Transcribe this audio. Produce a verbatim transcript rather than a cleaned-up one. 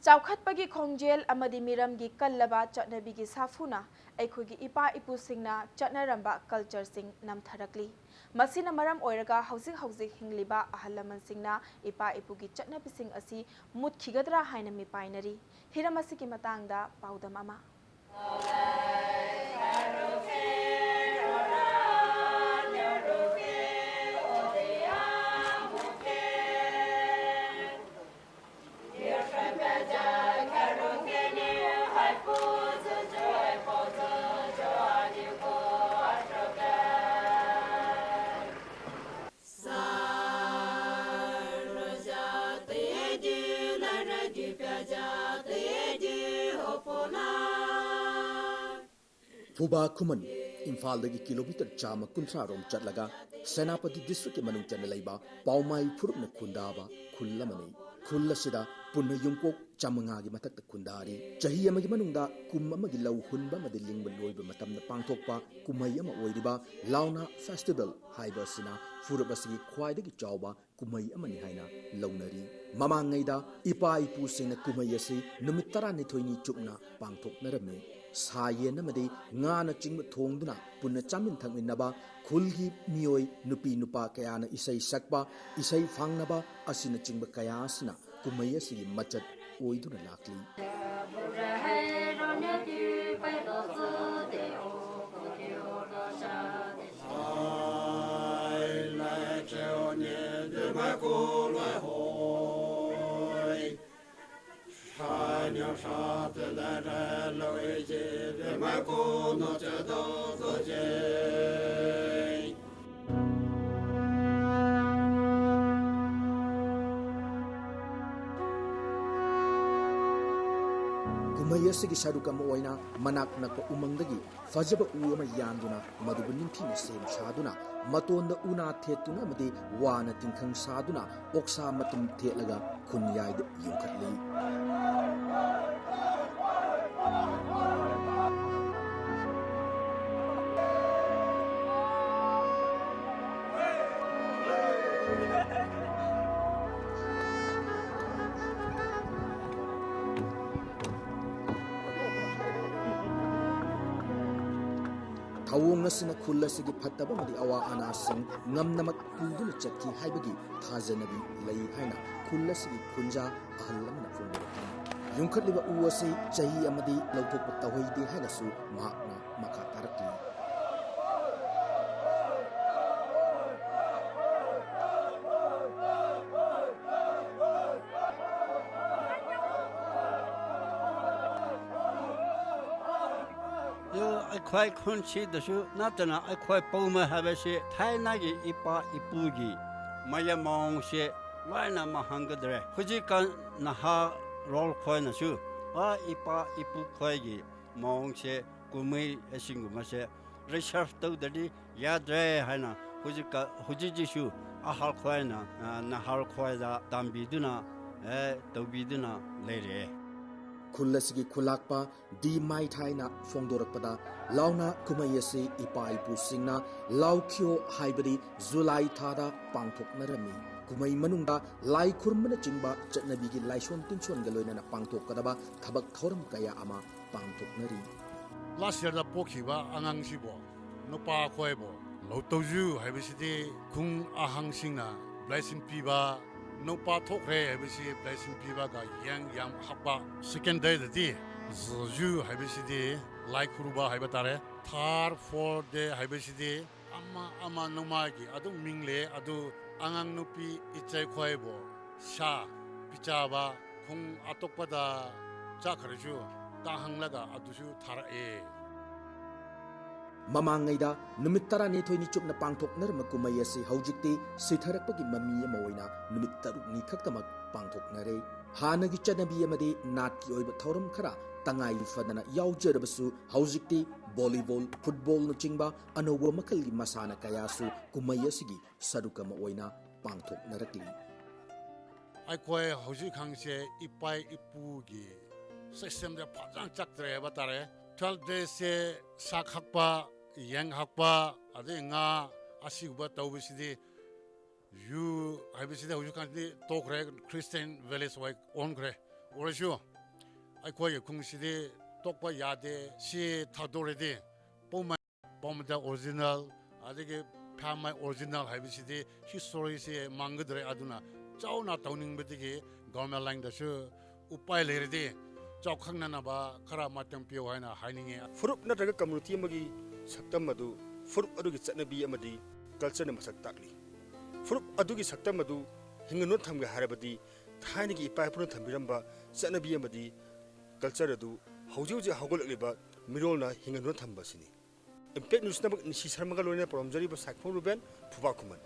ꯆꯥꯎꯈꯠꯄꯒꯤ ꯈꯣꯡꯖꯦꯜ ꯑꯃꯗꯤ ꯃꯤꯔꯝꯒꯤ ꯀꯜꯂꯕ ꯆꯠꯅꯕꯤꯒꯤ ꯁꯥꯐꯨꯅ ꯑꯩꯈꯣꯏꯒꯤ ꯏꯄꯥ ꯏꯄꯨꯁꯤꯡꯅ ꯆꯠꯅꯔꯝꯕ ꯀꯜꯆꯔꯁꯤꯡ ꯅꯝꯊꯔꯛꯂꯤ꯫ ꯃꯁꯤꯅ ꯃꯔꯝ ꯑꯣꯏꯔꯒ ꯍꯧꯖꯤꯛ ꯍꯧꯖꯤꯛ ꯍꯤꯡꯂꯤꯕ ꯑꯍꯜ ꯂꯃꯟꯁꯤꯡꯅ ꯏꯄꯥ ꯏꯄꯨꯒꯤ ꯆꯠꯅꯕꯤꯁꯤꯡ ꯑꯁꯤ ꯃꯨꯠꯈꯤꯒꯗ꯭ꯔꯥ ꯍꯥꯏꯅ ꯃꯤꯄꯥꯏꯅꯔꯤ꯫ ꯍꯤꯔꯝ ꯑꯁꯤꯒꯤ ꯃꯇꯥꯡꯗ ꯄꯥꯎꯗꯝ ꯑꯃ꯫ ꯐꯨꯕꯥ ꯈꯨꯃꯟ ꯏꯝꯐꯥꯜꯗꯒꯤ ꯀꯤꯂꯣꯃꯤꯇꯔ ꯆꯥꯝꯃ ꯀꯨꯟꯊ꯭ꯔꯥ ꯔꯣꯝ ꯆꯠꯂꯒ ꯁꯦꯅꯥꯄꯇꯤ ꯗꯤꯁꯇ꯭ꯔꯤꯛꯀꯤ ꯃꯅꯨꯡ ꯆꯟꯅ ꯂꯩꯕ ꯄꯥꯎꯃꯥꯏ ꯐꯨꯔꯨꯞꯅ ꯈꯨꯟꯗꯥꯕ ꯈꯨꯜ ꯑꯃꯅꯤ꯫ ꯈꯨꯜ ꯑꯁꯤꯗ ꯄꯨꯟꯅ ꯌꯨꯝꯀꯣꯛ ꯆꯥꯃꯉꯥꯒꯤ ꯃꯊꯛꯇ ꯈꯨꯟꯗꯥꯔꯤ꯫ ꯆꯍꯤ ꯑꯃꯒꯤ ꯃꯅꯨꯡꯗ ꯀꯨꯝ ꯑꯃꯒꯤ ꯂꯧ ꯍꯨꯟꯕ ꯑꯃꯗꯤ ꯂꯤꯡꯕ ꯂꯣꯏꯕ ꯃꯇꯝꯗ ꯄꯥꯡꯊꯣꯛꯄ ꯀꯨꯝꯍꯩ ꯑꯃ ꯑꯣꯏꯔꯤꯕ ꯂꯥꯎꯅꯥ ꯐꯦꯁꯇꯤꯚꯦꯜ ꯍꯥꯏꯕ ꯑꯁꯤꯅ ꯐꯨꯔꯨꯞ ꯑꯁꯤꯒꯤ ꯈ꯭ꯋꯥꯏꯗꯒꯤ ꯆꯥꯎꯕ ꯀꯨꯝꯍꯩ ꯑꯃꯅꯤ ꯍꯥꯏꯅ ꯂꯧꯅꯔꯤ꯫ ꯃꯃꯥꯡꯉꯩꯗ ꯏꯄꯥ ꯏꯄꯨꯁꯤꯡꯅ ꯀꯨꯝꯍꯩ ꯑꯁꯤ ꯅꯨꯃꯤꯠ ꯇꯔꯥꯅꯤꯊꯣꯏꯅꯤ ꯆꯨꯞꯅ ꯄꯥꯡꯊꯣꯛꯅꯔꯝꯃꯤ꯫ ꯁꯥ ꯌꯦꯟ ꯑꯃꯗꯤ ꯉꯥꯅꯆꯤꯡꯕ ꯊꯣꯡꯗꯨꯅ ꯄꯨꯟꯅ ꯆꯥꯃꯤꯟ ꯊꯛꯃꯤꯟꯅꯕ, ꯈꯨꯜꯒꯤ ꯃꯤꯑꯣꯏ ꯅꯨꯄꯤ ꯅꯨꯄꯥ ꯀꯌꯥꯅ ꯏꯁꯩ ꯁꯛꯄ, ꯏꯁꯩ ꯐꯥꯡꯅꯕ ꯑꯁꯤꯅꯆꯤꯡꯕ ꯀꯌꯥ ꯑꯁꯤꯅ ꯀꯨꯝꯍꯩ ꯑꯁꯤꯒꯤ ꯃꯆꯠ ꯑꯣꯏꯗꯨꯅ ꯂꯥꯛꯂꯤ꯫ ꯀꯨꯝꯍꯩ ꯑꯁꯤꯒꯤ ꯁꯔꯨꯛ ꯑꯃ ꯑꯣꯏꯅ ꯃꯅꯥꯛ ꯅꯛꯄ ꯎꯃꯪꯗꯒꯤ ꯐꯖꯕ ꯎ ꯑꯃ ꯌꯥꯟꯗꯨꯅ ꯃꯗꯨꯕꯨ ꯅꯤꯡꯊꯤꯅ ꯁꯦꯝ ꯁꯥꯗꯨꯅ ꯃꯇꯣꯟꯗ ꯎꯅꯥ ꯊꯦꯠꯇꯨꯅ ꯑꯃꯗꯤ ꯋꯥꯅ ꯇꯤꯡꯈꯪ ꯁꯥꯗꯨꯅ ꯑꯣꯛꯁꯥ ꯃꯇꯨꯝ ꯊꯦꯠꯂꯒ ꯈꯨꯟꯌꯥꯏꯗ ꯌꯨꯡꯈꯠꯂꯤ꯫ ꯊꯧꯑꯣꯡ ꯑꯁꯤꯅ ꯈꯨꯜ ꯑꯁꯤꯒꯤ ꯐꯠꯇꯕ ꯑꯃꯗꯤ ꯑꯋꯥ ꯑꯅꯥꯁꯤꯡ ꯉꯝꯅꯃꯛ ꯄꯨꯗꯨꯅ ꯆꯠꯈꯤ ꯍꯥꯏꯕꯒꯤ ꯊꯥꯖꯅꯕꯤ ꯂꯩ ꯍꯥꯏꯅ ꯈꯨꯜ ꯑꯁꯤꯒꯤ ꯈꯨꯟꯖꯥ ꯑꯍꯜ ꯑꯃꯅ ꯐꯣꯡꯗꯣꯔꯛꯂꯤ꯫ ꯌꯨꯡꯈꯠꯂꯤꯕ ꯎ ꯑꯁꯤ ꯆꯍꯤ ꯑꯃꯗꯤ ꯂꯧꯊꯣꯛꯄ ꯇꯧꯍꯩꯗꯦ ꯍꯥꯏꯅꯁꯨ ꯃꯍꯥꯛꯅ ꯃꯈꯥ ꯇꯥꯔꯛꯂꯤ꯫ ꯑꯗꯨ ꯑꯩꯈꯣꯏ ꯈꯨꯟꯁꯤꯗꯁꯨ ꯅꯠꯇꯅ ꯑꯩꯈꯣꯏ ꯄꯥꯎꯃꯩ ꯍꯥꯏꯕꯁꯤ ꯊꯥꯏꯅꯒꯤ ꯏꯄꯥ ꯏꯄꯨꯒꯤ ꯃꯌꯥꯝ ꯃꯑꯣꯡꯁꯦ ꯂꯣꯏꯅꯃꯛ ꯍꯪꯒꯗ꯭ꯔꯦ꯫ ꯍꯧꯖꯤꯛꯀꯥꯟ ꯅꯍꯥꯔꯣꯜ ꯈꯣꯏꯅꯁꯨ ꯑꯥ ꯏꯄꯥ ꯏꯄꯨ ꯈꯣꯏꯒꯤ ꯃꯑꯣꯡꯁꯦ ꯀꯨꯝꯍꯩ ꯑꯁꯤꯒꯨꯝꯕꯁꯦ ꯔꯤꯁꯔꯁ ꯇꯧꯗ꯭ꯔꯗꯤ ꯌꯥꯗ꯭ꯔꯦ ꯍꯥꯏꯅ ꯍꯧꯖꯤꯛꯀ ꯍꯧꯖꯤꯛ ꯍꯧꯖꯤꯛꯁꯨ ꯑꯍꯜ ꯈꯣꯏꯅ ꯅꯍꯥꯔꯣꯜ ꯈꯣꯏꯗ ꯇꯝꯕꯤꯗꯨꯅ ꯇꯧꯕꯤꯗꯨꯅ ꯂꯩꯔꯦ꯫ ꯈꯨꯜ ꯑꯁꯤꯒꯤ ꯈꯨꯂꯥꯛꯄ ꯗꯤ ꯃꯥꯏꯊꯥꯏꯅ ꯐꯣꯡꯗꯣꯔꯛꯄꯗ, ꯂꯥꯎꯅ ꯀꯨꯝꯍꯩ ꯑꯁꯤ ꯏꯄꯥ ꯏꯄꯨꯁꯤꯡꯅ ꯂꯥꯎꯈꯤꯌꯣ ꯍꯥꯏꯕꯗꯤ ꯖꯨꯂꯥꯏ ꯊꯥꯗ ꯄꯥꯡꯊꯣꯛꯅꯔꯝꯃꯤ꯫ ꯀꯨꯝꯍꯩ ꯃꯅꯨꯡꯗ ꯂꯥꯏ ꯈꯨꯔꯨꯝꯕꯅꯆꯤꯡꯕ ꯆꯠꯅꯕꯤꯒꯤ ꯂꯥꯏꯁꯣꯟ ꯇꯤꯟꯁꯣꯟꯒ ꯂꯣꯏꯅꯅ ꯄꯥꯡꯊꯣꯛꯀꯗꯕ ꯊꯕꯛ ꯊꯧꯔꯝ ꯀꯌꯥ ꯑꯃ ꯄꯥꯡꯊꯣꯛꯅꯔꯤ꯫ ꯂꯥꯁ ꯌꯔꯗ ꯄꯣꯛꯈꯤꯕ ꯑꯉꯥꯡꯁꯤꯕꯨ ꯅꯨꯄꯥ ꯑꯩꯈꯣꯏꯕꯨ ꯂꯧ ꯇꯧꯖꯨ ꯍꯥꯏꯕꯁꯤꯗꯤ ꯈꯨꯡ ꯑꯍꯪꯁꯤꯡꯅ ꯕ꯭ꯂꯦꯁꯤꯡ ꯄꯤꯕ, ꯅꯨꯄꯥ ꯊꯣꯛꯈ꯭ꯔꯦ ꯍꯥꯏꯕꯁꯤ ꯕ꯭ꯂꯦꯁꯤꯡ ꯄꯤꯕꯒ ꯌꯦꯡ ꯌꯥꯝ ꯍꯥꯞꯄ꯫ ꯁꯦꯀꯦꯟ ꯗꯦꯗꯗꯤ ꯖꯨ ꯍꯥꯏꯕꯁꯤꯗꯤ ꯂꯥꯏ ꯈꯨꯔꯨꯕ ꯍꯥꯏꯕ ꯇꯥꯔꯦ꯫ ꯊꯥꯔ ꯐꯣꯔ ꯗꯦ ꯍꯥꯏꯕꯁꯤꯗꯤ ꯑꯃ ꯑꯃ ꯅꯣꯡꯃꯒꯤ ꯑꯗꯨꯝ ꯃꯤꯡ ꯂꯩ꯫ ꯑꯗꯨ ꯑꯉꯥꯡ ꯅꯨꯄꯤ ꯏꯆꯦ ꯈꯣꯏꯕꯨ ꯁꯥ ꯄꯤꯖꯕ, ꯈꯨꯡ ꯑꯇꯣꯞꯄꯗ ꯆꯠꯈ꯭ꯔꯁꯨ ꯀꯥꯍꯪꯂꯒ ꯑꯗꯨꯁꯨ ꯊꯥꯔꯛꯑꯦ꯫ ꯃꯃꯥꯡꯉꯩꯗ ꯅꯨꯃꯤꯠ ꯇꯔꯥꯅꯤꯊꯣꯏꯅꯤ ꯆꯨꯞꯅ ꯄꯥꯡꯊꯣꯛꯅꯔꯝꯕ ꯀꯨꯝꯍꯩ ꯑꯁꯤ ꯍꯧꯖꯤꯛꯇꯤ ꯁꯤꯊꯔꯛꯄꯒꯤ ꯃꯃꯤ ꯑꯃ ꯑꯣꯏꯅ ꯅꯨꯃꯤꯠ ꯇꯔꯨꯛꯅꯤ ꯈꯛꯇꯃꯛ ꯄꯥꯡꯊꯣꯛꯅꯔꯦ꯫ ꯍꯥꯟꯅꯒꯤ ꯆꯠꯅꯕꯤ ꯑꯃꯗꯤ ꯅꯥꯠꯀꯤ ꯑꯣꯏꯕ ꯊꯧꯔꯝ ꯈꯔ ꯇꯉꯥꯏ ꯐꯗꯅ ꯌꯥꯎꯖꯔꯕꯁꯨ, ꯍꯧꯖꯤꯛꯇꯤ ꯚꯣꯂꯤꯕꯣꯜ, ꯐꯨꯠꯕꯣꯜꯅꯆꯤꯡꯕ ꯑꯅꯧꯕ ꯃꯈꯜꯒꯤ ꯃꯁꯥꯟꯅ ꯀꯌꯥꯁꯨ ꯀꯨꯝꯍꯩ ꯑꯁꯤꯒꯤ ꯁꯔꯨꯛ ꯑꯃ ꯑꯣꯏꯅ ꯄꯥꯡꯊꯣꯛꯅꯔꯛꯂꯤ꯫ ꯑꯩꯈꯣꯏ ꯍꯧꯖꯤꯛꯀꯥꯟꯁꯦ ꯏꯄꯥ ꯏꯄꯨꯒꯤ ꯁꯤꯁꯇꯦꯝꯗ ꯐꯖꯅ ꯆꯠꯇ꯭ꯔꯦ ꯍꯥꯏꯕ ꯇꯥꯔꯦ꯫ ꯇ꯭ꯋꯦꯜꯐ ꯗꯦꯁꯁꯦ ꯁꯥ ꯈꯛꯄ, ꯌꯦꯟ ꯈꯛꯄ, ꯑꯗꯩ ꯉꯥ, ꯑꯁꯤꯒꯨꯝꯕ ꯇꯧꯕꯁꯤꯗꯤ ꯌꯨ ꯍꯥꯏꯕꯁꯤꯗꯤ ꯍꯧꯖꯤꯛꯀꯥꯟꯗꯤ ꯇꯣꯛꯈ꯭ꯔꯦ, ꯈ꯭ꯔꯤꯁꯇꯤꯌꯥꯟ ꯚꯤꯂꯦꯖ ꯑꯣꯏ ꯑꯣꯟꯈ꯭ꯔꯦ꯫ ꯑꯣꯏꯔꯁꯨ ꯑꯩꯈꯣꯏꯒꯤ ꯈꯨꯟꯁꯤꯗꯤ ꯇꯣꯛꯄ ꯌꯥꯗꯦ꯫ ꯁꯤ ꯊꯥꯗꯣꯔꯗꯤ ꯄꯥꯎꯃꯩ ꯑꯃꯗ ꯑꯣꯔꯤꯖꯤꯅꯦꯜ, ꯑꯗꯒꯤ ꯐꯥꯝ ꯃꯥꯏ ꯑꯣꯔꯤꯖꯤꯅꯦꯜ ꯍꯥꯏꯕꯁꯤꯗꯤ ꯍꯤꯁꯇꯣꯔꯤꯁꯤ ꯃꯥꯡꯒꯗ꯭ꯔꯦ꯫ ꯑꯗꯨꯅ ꯆꯥꯎꯅ ꯇꯧꯅꯤꯡꯕꯗꯒꯤ ꯒꯣꯔꯃꯦꯟ ꯂꯥꯏꯟꯗꯁꯨ ꯎꯄꯥꯏ ꯂꯩꯔꯗꯤ ꯆꯥꯎꯈꯠꯅꯅꯕ ꯈꯔ ꯃꯇꯦꯡ ꯄꯤꯌꯨ ꯍꯥꯏꯅ ꯍꯥꯏꯅꯤꯡꯉꯤ꯫ ꯐꯨꯔꯨꯞ ꯅꯠꯇ꯭ꯔꯒ ꯀꯝꯃ꯭ꯌꯨꯅꯤꯇꯤ ꯑꯃꯒꯤ ꯁꯛꯇꯝ ꯑꯗꯨ ꯐꯨꯔꯨꯞ ꯑꯗꯨꯒꯤ ꯆꯠꯅꯕꯤ ꯑꯃꯗꯤ ꯀꯜꯆꯔꯅ ꯃꯁꯛ ꯇꯥꯛꯂꯤ꯫ ꯐꯨꯔꯨꯞ ꯑꯗꯨꯒꯤ ꯁꯛꯇꯝ ꯑꯗꯨ ꯍꯤꯡꯍꯟꯗꯨꯅ ꯊꯝꯒꯦ ꯍꯥꯏꯔꯕꯗꯤ ꯊꯥꯏꯅꯒꯤ ꯏꯄꯥ ꯏꯄꯨꯅ ꯊꯝꯕꯤꯔꯝꯕ ꯆꯠꯅꯕꯤ ꯑꯃꯗꯤ ꯀꯜꯆꯔ ꯑꯗꯨ ꯍꯧꯖꯤꯛ ꯍꯧꯖꯤꯛ ꯍꯧꯒꯠꯂꯛꯂꯤꯕ ꯃꯤꯔꯣꯜꯅ ꯍꯤꯡꯍꯟꯗꯨꯅ ꯊꯝꯕ ꯑꯁꯤꯅꯤ꯫ ꯏꯝꯄꯦꯛ ꯅ꯭ꯌꯨꯁꯅ ꯅꯤꯁꯤ ꯁꯔꯃꯒ ꯂꯣꯏꯅꯅ ꯄꯥꯎꯗꯝꯖꯔꯤꯕ ꯁꯥꯏꯈꯣꯝ ꯔꯨꯕꯦꯟ, ꯐꯨꯕꯥꯛ ꯈꯨꯃꯟ꯫